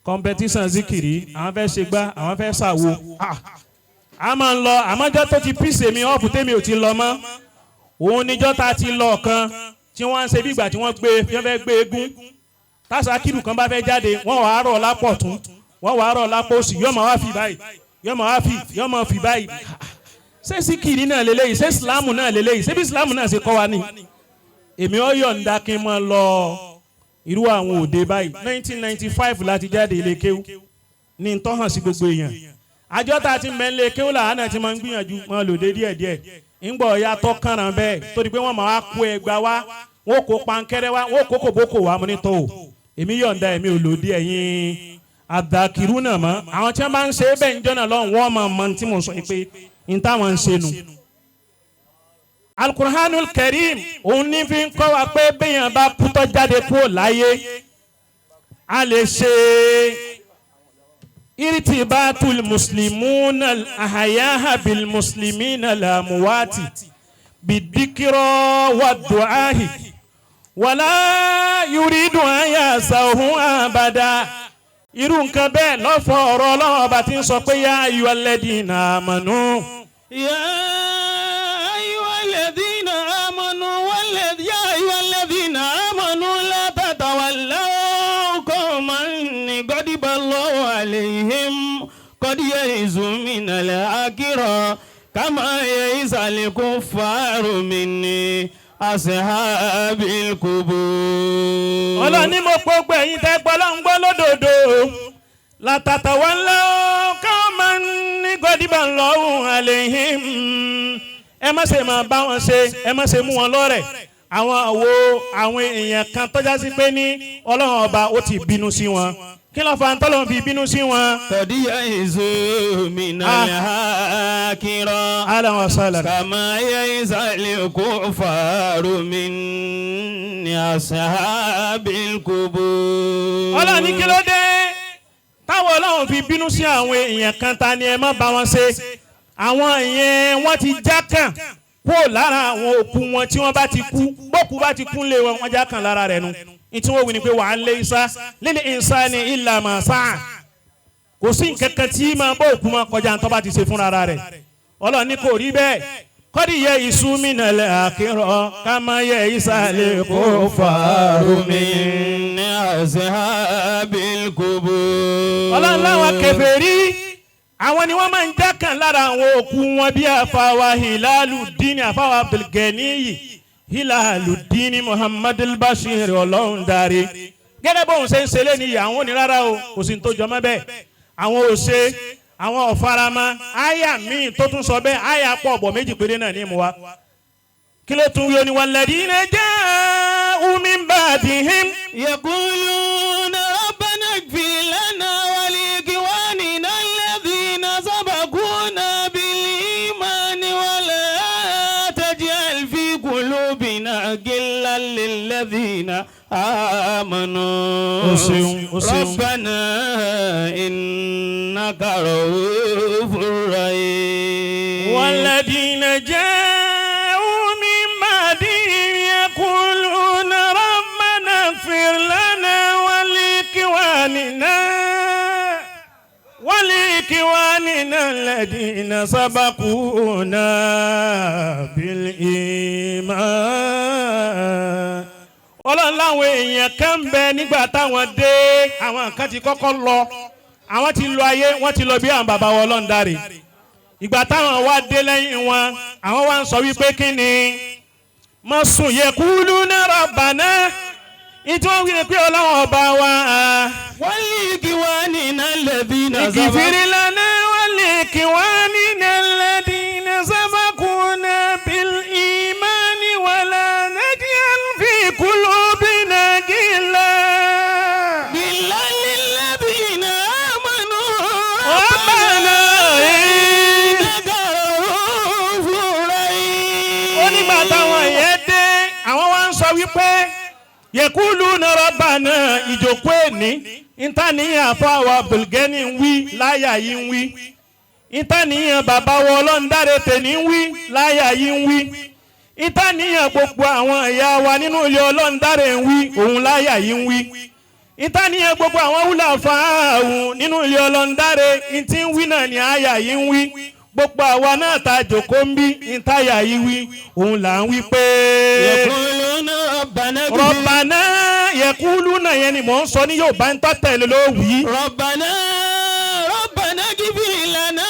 competition zikiri, àwọn fẹ́ ṣe gbá, àwọn fẹ́ ṣàwo. A máa ń lọ, àmọ́jọ́ tó ti písè mi ọ̀pù tèmi ò ti lọ mọ́, òun níjọ́ tá a ti lọ kan tí wọ́n ń ṣe bí ìgbà tí wọ́n gbé, wọ́n fẹ́ gbé eégún. Tásàkìrù kan bá fẹ́ jáde, wọ́n wàá rọ̀ lápọ̀ tún, wọ́n wàá rọ̀ lápò òsì, yóò máa wá fi báyìí, yóò máa wá fi, yóò máa fi báyìí. Ṣé síkìrì náà lélẹ́yìí? Ṣé ìsìlámù náà lélẹ́yìí? Ṣé bí ìsìlámù náà ṣe kọ́ wa ni? Èmi ò yọ̀ǹda kí n máa lọ irú àwọn òde báyìí. 1995 láti jáde ilé kéwú ní ntọ́hàn sí gbogbo èèyàn. Àjọ tá a ti mẹ́lẹ̀ kéwú làwọn náà ti máa ń gbìyànjú máa lòdì díẹ̀díẹ̀. Ńgbọ̀ ọ̀ya tó kànràn bẹ́ẹ̀ torí pé wọ́n máa kó ẹgba wá, wọ́n kó pankẹ́rẹ́ wá, wọ́n kó kòbókò wá. Mo ní tó o, èmi yọ̀ǹda, èmi ò lòdì ẹ̀yìn àdàkìrú náà mọ́. Àwọn tí wọ́n bá ń ṣe é bẹ́ẹ̀ ń jọ́nà lọ́hùn, wọ́n máa mọ tí mo sọ pé n táwọn ń ṣe nu. Alukur'anul Karim òun ní fi ń kọ́ wa pé béèyàn bá kú tó jáde kúrò láyé, a lè ṣe iritibatul muslimuna ahayaha bil muslimina lamuwati bidikiro wa duahi wala yuridu an yasahu abada. Irú nǹkan bẹ́ẹ̀ lọ́fọ̀ ọ̀rọ̀ Ọlọ́run ọba tí ń sọ pé يا أيها الذين آمنوا. يا أيها الذين آمنوا والذي يا أيها الذين آمنوا لا تتولوا قوما غضب الله عليهم قد يئسوا من الآخرة كما يئس الكفار من أصحاب القبور. Ọlọ́run ní mo gbogbo ẹ̀yin tẹ́ gbọ́ Ọlọ́run gbọ́ lódodo. لا تتولوا قوما غضب الله عليهم. Ẹ má ṣe máa bá wọn ṣe, ẹ má ṣe mú wọn lọ́rẹ̀. Àwọn àwo àwọn èèyàn kan tọ́já sí pé ní Ọlọ́run ọba ó ti bínú sí wọn. Kí ló fà ń tọ́lọ́run fi bínú sí wọn? قد يئسوا من الآخرة أهلا وسهلا. كما يئس الكفار من أصحاب القبور. Ọlọ́run ní kí ló dé táwọn Ọlọ́run fi bínú sí àwọn èèyàn kan? Ta ni ẹ má bá wọn ṣe? Àwọn èèyàn wọn ti já kàn kúrò lára àwọn òkú wọn tí wọ́n bá ti kú. Bókú bá ti kú lé wọn, wọ́n já kàn lára rẹ̀ nu. Ní tí wọ́n wí ni pé وأن ليس للإنسان إلا ما سعى. Kò sí nǹkan kan tí máa bọ́ òkú máa kọjá tó bá ti ṣe fúnra rẹ̀. Ọlọ́run ní kò rí bẹ́ẹ̀. قد يئسوا من الآخرة كما يئس الكفار من أصحاب القبور. Ọlọ́run láwọn kèfèrí, àwọn ni wọ́n máa ń jákàn lára àwọn òkú wọn, bí àfàwà Hilaludini, àfàwà Abdulganiyi Hilaludini Muhammad Bashir Ọlọ́run dáre, gẹ́gẹ́ bóun ṣe ń ṣe lé níyì. Àwọn ò ní rárá o, kò sí ní tó jọmọ́ bẹ́ẹ̀. Àwọn ò ṣe, àwọn ò farama. Àyà míì tó tún sọ bẹ́ẹ̀, àyà pọ̀ bọ̀, méjì péré náà ní mu wa. Kí ló tún wí? Ó ní والذين جاءوا من بعدهم يقولون ربنا اغفر لنا ولإخواننا الذين سبقونا بالإيمان ولا تجعل في قلوبنا غلا للذين آمنوا O ṣeun, o ṣeun. ربنا إنك رؤوف رحيم. والذين جاءوا من بعدهم يقولون ربنا اغفر لنا ولإخواننا الذين سبقونا بالإيمان. Ọlọ́run láwọn èèyàn kan ń bẹ nígbà táwọn dé, àwọn kan ti kọ́kọ́ lọ, àwọn ti lọ ayé, wọ́n ti lọ bí àwọn bàbá wọn. Ọlọ́run dáre, ìgbà táwọn wá dé lẹ́yìn wọn, àwọn wá ń sọ wípé kí ni má sùn يقولون ربنا. Ìtí wọ́n wí ni pé Ọlọ́run ọba wa, ولإخواننا الذين اغفر لنا ولإخواننا الذين سبقونا بالإيمان ولا تجعل في قلوبنا غلا غلا للذين آمنوا ربنا إنك رؤوف رحيم. Ó nígbà táwọn yẹn dé, àwọn wá ń sọ wípé يقولون ربنا. Ìjòkó èní, ìtàníyàn àfọwọ́ Abdulgani ń wí láyà yìí ń wí, ìtàníyàn bàbá wọ Ọlọ́ndáre tèní ń wí láyà yìí ń wí, ìtàníyàn gbogbo àwọn ìyá wa nínú ilé Ọlọ́ndáre ń wí òun láyà yìí ń wí, ìtàníyàn gbogbo àwọn wúlà fáwọn nínú ilé Ọlọ́ndáre ìtì ń wí náà ní àyà yìí ń wí. Gbogbo àwa náà ta jòkó ń bí, ìtàyà yìí wí òun là ń wí pé يقولون ربنا اغفر ربنا. يقولون yẹn ni mò ń sọ ní Yorùbá, ń tọ́ tẹ̀lé ló wí. ربنا ربنا اغفر لنا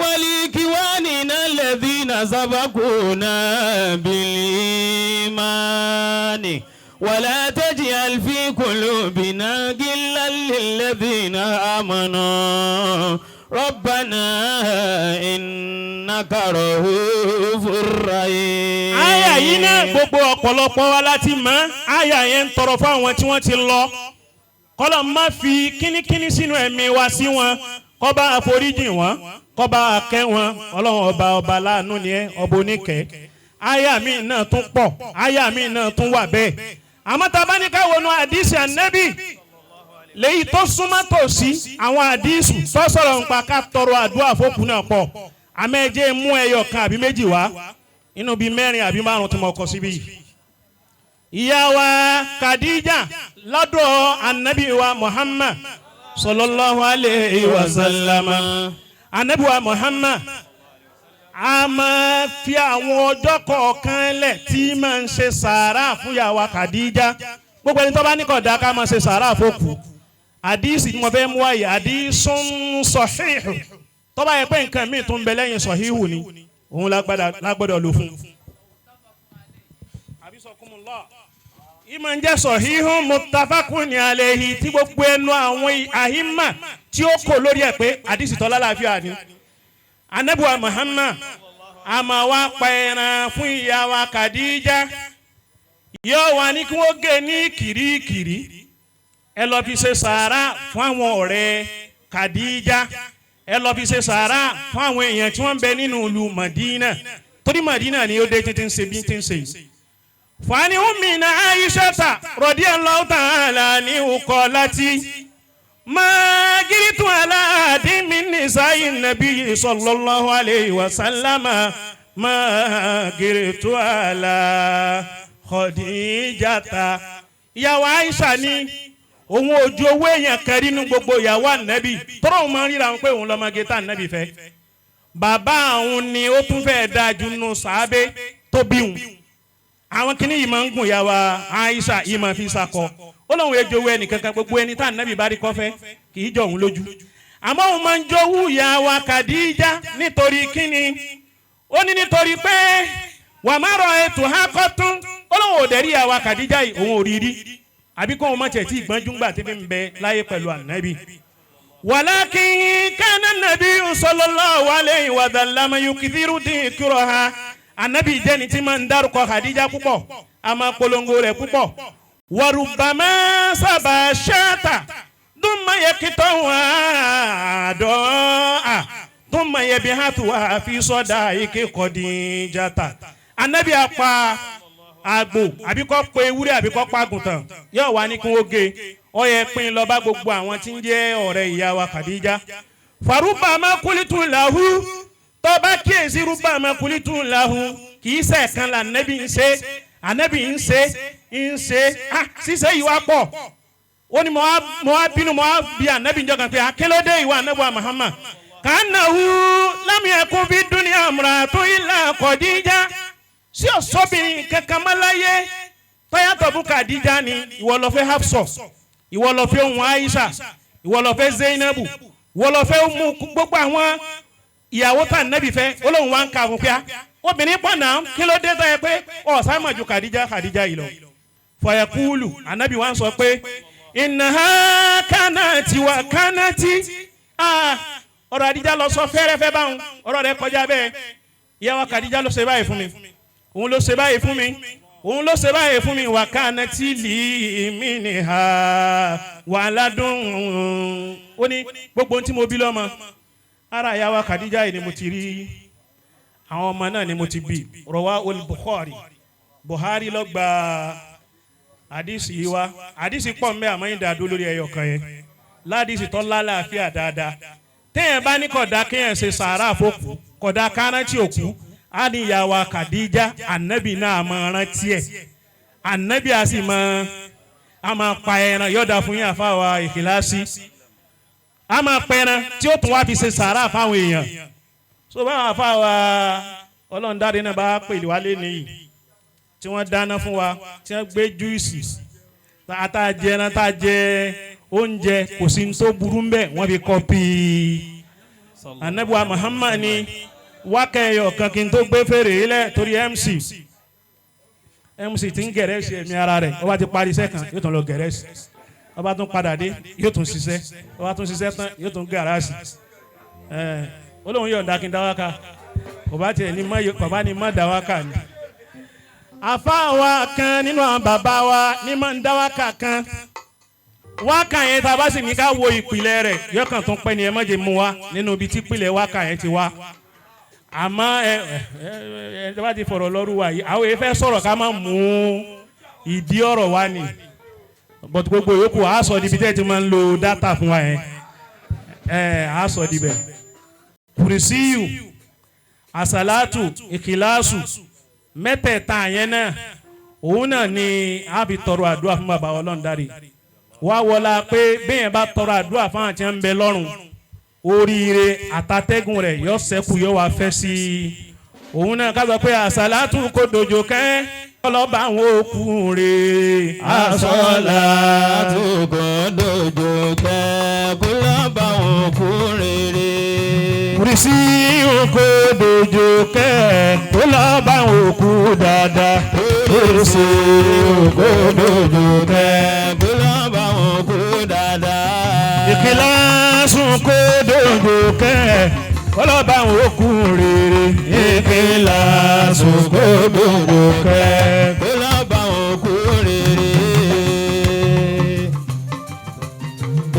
ولإخواننا الذين سبقونا بالإيمان ولا تجعل في قلوبنا غلا للذين آمنوا ربنا إنك رؤوف رحيم. Àyà yìí náà, gbogbo ọ̀pọ̀lọpọ̀ wa láti mọ̀. Àyà yẹn ń tọrọ fún àwọn tí wọ́n ti lọ, kọ́lọ̀ má fi kínníkínní sínú ẹ̀mí wa sí wọn, kó bá àforíjì wọn, kó bá kẹ́ wọn. Ọlọ́run ọba, ọba láàánú ni ẹ́, ọba oníkẹ́. Àyà mi náà tún pọ̀, àyà mi náà tún wà bẹ́ẹ̀. Àmọ́ tá a bá ní ká wọnú àdìsí ànẹ́bì léyìí tó súnmọ́ tòsí, àwọn àdìsù tó sọ̀rọ̀ nípa ká tọrọ àdúrà fókù náà pọ̀. Àmọ́ ẹ jẹ́ mú ẹyọ kan àbí méjì wá inú bíi mẹ́rin àbí márùn tí mo kọ síbí yìí. Ìyá wa Khadija lọ́dọ̀ anabi wa Muhammad. sallallahu alayhi wa sallam. Anabiwa Muhammad a máa fi àwọn ọjọ́ kọ̀ọ̀kan lẹ̀ tí máa ń ṣe sàárà fún yàwá Khadija. Gbogbo ẹni tó bá ní kódà ká máa ṣe sàárà fókù, àdísì tí mo fẹ́ mú wáyé, àdísùn sọ̀híhù, tó bá yẹ pé nǹkan míì tún bẹ lẹ́yìn sọ̀híhù ni òun lágbọ́dọ̀ lò fún. Ìmọ̀ ń jẹ́ sọ̀híhù muttafaqun alayhi, tí gbogbo ẹnu àwọn àhímà tí ó kò lórí ẹ̀ pé àdísì tó lálàáfíà ni. Anabiwa Muhammad a máa wá pa ẹran fún ìyá wa Khadija, yóò wá ní kí wọ́n gé ní kìrìkìrì, ẹ lọ fi ṣe sàárà fún àwọn ọ̀rẹ́ Khadija, ẹ lọ fi ṣe sàárà fún àwọn èèyàn tí wọ́n ń bẹ nínú ìlú Madina, torí Madina ni ó dé títí ń ṣe bí tí ń ṣe yìí. Fani umina Aishata radiyallahu ta'ala ni uqalati ma giritu ala ahadin min nisa'i nabiyyi sallallahu alayhi wa sallama ma giritu ala Khadijata. Ìyàwó Aisha ni òun ojú owó èèyàn kan rí nínú gbogbo ìyàwó ànábì, tọ́rọ̀ òun máa ń ríra wọn pé òun lọ́mọge tá ànábì fẹ́. Bàbá òun ni ó tún fẹ́ dáa jù nù sàábé tó bí òun. Àwọn kinní yìí máa ń gùn ìyàwó Aisha yìí máa fi sakọ. Ó lóun ejò owó ẹnì kankan, gbogbo ẹni tá ànábì bá rí kọ́fẹ́ kì í jọ òun lójú. Àmọ́ òun máa ń jowú ìyàwó Khadija nítorí kíni? Ó ní nítorí pé wàmárọ̀ ètò hákọ́tún, ó lóun ò dẹ̀rí ìyàwó Khadija yìí, òun ò rí rí, àbí kóun má tiẹ̀ tí ìgbọ́njú ńgbà tí fi ń bẹ láyé pẹ̀lú ànábì. Walakin kana nàbí sallallahu alayhi wa sallam yukthiru dhikraha. Ànábì jẹ́ni tí máa ń dárúkọ Khadija púpọ̀, a máa polongo rẹ̀ púpọ̀. Wa rubbama sábà ṣáàtà thumma yaqta'uha àdọ́à thumma yab'athuha fi sada'iqi Khadijata. Ànábì apá àgbò àbí kọ́ pe ewúrẹ́ àbí kọ́ pa àgùntàn, yóò wá ní kí wọ́n gé, ó yẹ pín lọ bá gbogbo àwọn tí ń jẹ́ ọ̀rẹ́ ìyá wa Khadija. Faruba makulitu lahu, tó bá kíyèsí rúbà makulitu lahu, kì í ṣe kan la ànábì ń ṣe, ànábì ń ṣe ń ṣe, ah ṣíṣe yìí wá pọ̀. Ó ní mo wá bínú, mo wá bí ànábì ń jọ kan pé akélódé ìwà ànábì wa Muhammad kànáwó lam yakun fi dunya imra'atun illa Khadija, sí ọ̀sọ́bìnrin kankan mọ́ láyé tọ́yàtọ̀ fún Khadija ni? Ìwọ ló fẹ́ Hafsọ, ìwọ ló fẹ́ ohun Aisha, ìwọ ló fẹ́ Zainabu, ìwọ ló fẹ́ mú gbogbo àwọn ìyàwó tá nẹ́bí fẹ́. Ó lóun wá ń ka fún pé obìnrin pọ̀ náà, kí ló dé tọ́ yẹ pé ọ̀sán mọ̀ ju Khadija Khadija yìí lọ? Fọyẹ̀kúlù ànábì wa ń sọ pé ìnáhà kánàtì wà kánàtì, ọ̀rọ̀ Khadija lọ sọ fẹ́rẹ́fẹ́ báwọn, ọ̀rọ̀ rẹ̀ kọjá bẹ́ẹ̀. Ìyàwó Khadija ló ṣe báyìí fún mi, òun ló ṣe báyìí fún mi, òun ló ṣe báyìí fún mi. Wà kánà tí lì mí ni ha wà ládùn. Ó ní gbogbo ohun tí mo bí lọ́mọ ara ìyá wa Khadija yìí ni mo ti rí, àwọn ọmọ náà ni mo ti bí. Rọwá ol Bukhari, Buhari ló gba àdìsí yìí wá. Àdìsí pọ̀ mbẹ́, àmọ́ yín dàdú lórí ẹyọ kan yẹn ládìsí tó lálàáfíà dáadáa. Téèyàn bá ní kódà kéèyàn ṣe sàárà fókù, kódà kárántì òkú, á ní ìyá wa Khadija, ànábì náà máa rántí ẹ̀, ànábì á sì máa a máa pa ẹran yọ̀dà fún yín àfàwà ìkìláàsì, a máa pa ẹran tí ó tún wá fi ṣe sàárà fáwọn èèyàn. So báwọn àfàwà ọlọ́run dáre náà bá pè wá lé nìyí tí wọ́n dáná fún wa, tí wọ́n gbé júìsì tá a jẹ ẹran, tá a jẹ oúnjẹ, kò sí ní tó burú ń bẹ̀. Wọ́n fi kọ́pì anabiwa Muhammad ni wákẹ́ ẹyọ kan kí n tó gbé fèrè lẹ̀, torí MC ti ń gẹ̀rẹ́sì ẹ̀mí ara rẹ̀. Ó bá ti parí iṣẹ́ kan, yóò tún lọ gẹ̀rẹ́sì, ó bá tún padà dé, yóò tún ṣiṣẹ́, ó bá tún ṣiṣẹ́ tán, yóò tún gàràsì. Ẹ̀ ó lóun yọ̀ǹda kí n dáwáka, kò bá tiẹ̀ ní mọ́, kò bá ní mọ́ dáwáka ni. Àfa wa kan nínú àwọn bàbá wa ní máa ń dáwáka kan, wákà yẹn tá a bá sì ní ká wo ìpìlẹ̀ rẹ̀, yọkàn tún pẹ́ ni ẹ má jẹ́ mú wa nínú ibi tí ìpìlẹ̀ wákà yẹn ti wá. Àmọ́ ẹ ẹ ẹ bá ti fọ̀rọ̀ lọ́rù wa yìí, àwọn èèyàn fẹ́ sọ̀rọ̀ ká má mú ìdí ọ̀rọ̀ wa ni, but gbogbo yòókù á sọ níbi tẹ́ ẹ ti máa ń lo data fún wa yẹn, ẹ á sọ níbẹ̀. Kùrìsíyù, àsàlátù, ìkìláàsù mẹ́tẹ̀ẹ̀ta yẹn náà, òun náà ni a fi tọrọ àdúrà fún bàbá Ọlọ́run dáre. Wá wọlá pé bẹ́ẹ̀ bá tọrọ àdúrà fáwọn tí ń bẹ lọ́run, oríire àtàtẹ́gùn rẹ̀ yọ sẹ́kù yọ wá fẹ́ sí i. Òun náà ká sọ pé àsàlátù kò dojo kẹ́ ọlọ́ba àwọn òkú rè. Àsàlátù kò dojo kẹ́ kó lọ́ba àwọn òkú rere. Kùrìsì kò dojo kẹ́ kó lọ́ba àwọn òkú dáadáa. Kùrìsì kò dojo kẹ́ kó lọ́ba àwọn òkú dáadáa. Ìkìláàsù kò dojo kẹ́ kó lọ́ba àwọn òkú rere. Ìkìláàsù kò dojo kẹ́ kó lọ́ba àwọn òkú rere.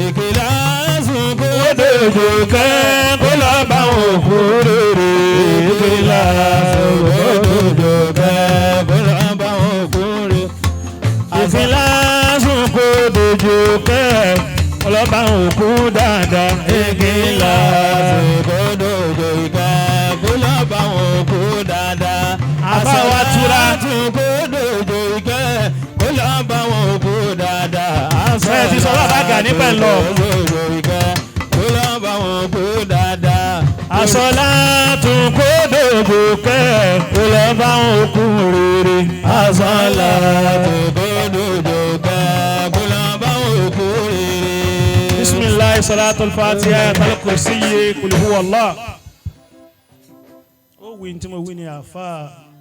Ìkìláàsù kò dojo kẹ́ kó lọ́ba àwọn òkú rere. Ìkìláàsù kò dojo kẹ́ kó lọ́ba àwọn òkú rere. Ìkìláàsù kò dojo kẹ́ kó lọ́ba àwọn òkú dáadáa. Ìkìláàsù kò dojo kẹ́ kó lọ́ba àwọn òkú dáadáa. Àbá wa tura. Àsàlátù kò dojo kẹ́ kó lọ́ba àwọn òkú dáadáa. Ẹ ti sọ bàbá Gani pẹ̀ lọ. Kò dojo kẹ́ kó lọ́ba àwọn òkú dáadáa. Àsàlátù kò dojo kẹ́ kó lọ́ba àwọn òkú rere. Àsàlátù kò dojo kẹ́ kó lọ́ba àwọn òkú rere. Bisimilahi salatul fatiha ayatul kursiyi kul huwa Allah. Ó wí ní tí mo wí ní àfa.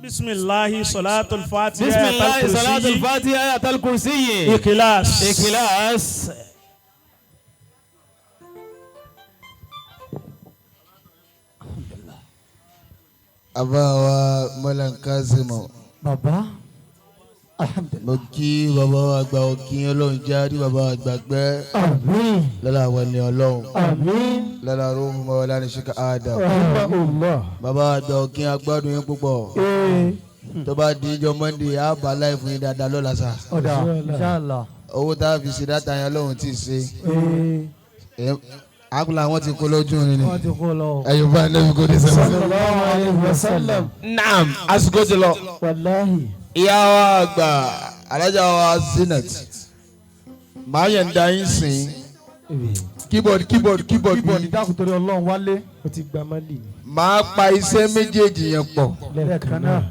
Bisimilahi salatul fatiha Bisimilahi ayatul salatul kursiyi. fatiha ayatul kursiyi. Ikhlas. Ikhlas. Àbá wa Malam Kazeem. Bàbá, alhamdulilah. Mo kí bàbá wa àgbà, òkè Ọlọ́run jáde bàbá wa àgbà pẹ́. Àmín. Lọ́la àwọn ẹni Ọlọ́run. Àmín. Lọ́la ruhu mawlana Sheikh Adam. Rahimahullah. Bàbá wa àgbà, òkè agbádùn yín púpọ̀. Ee. Tó bá di ijọ́ Monday, á bá láì fún yín dáadáa lọ́la sa. Ọ̀dà, inshallah. Owó tá a fi ṣe data yẹn, Ọlọ́run ti ṣe. Ee. Àkùlà àwọn ti kó lójú rin ni. Wọ́n ti kó lọ. Ẹ̀yìn bá ẹlẹ́mi kò dé sẹ́wọ̀n. Sallallahu alayhi wa sallam. Naam, àsìkò ti lọ. Wàláhì. Ìyá wa àgbà, alájà wa Zinat, màá yẹn ń da yín sìn. Keyboard, keyboard, keyboard Keyboard mi. dákun torí Ọlọ́run wálé. O ti gba Mali. Màá pa iṣẹ́ méjèèjì yẹn pọ̀. Lẹ́ẹ̀kan náà.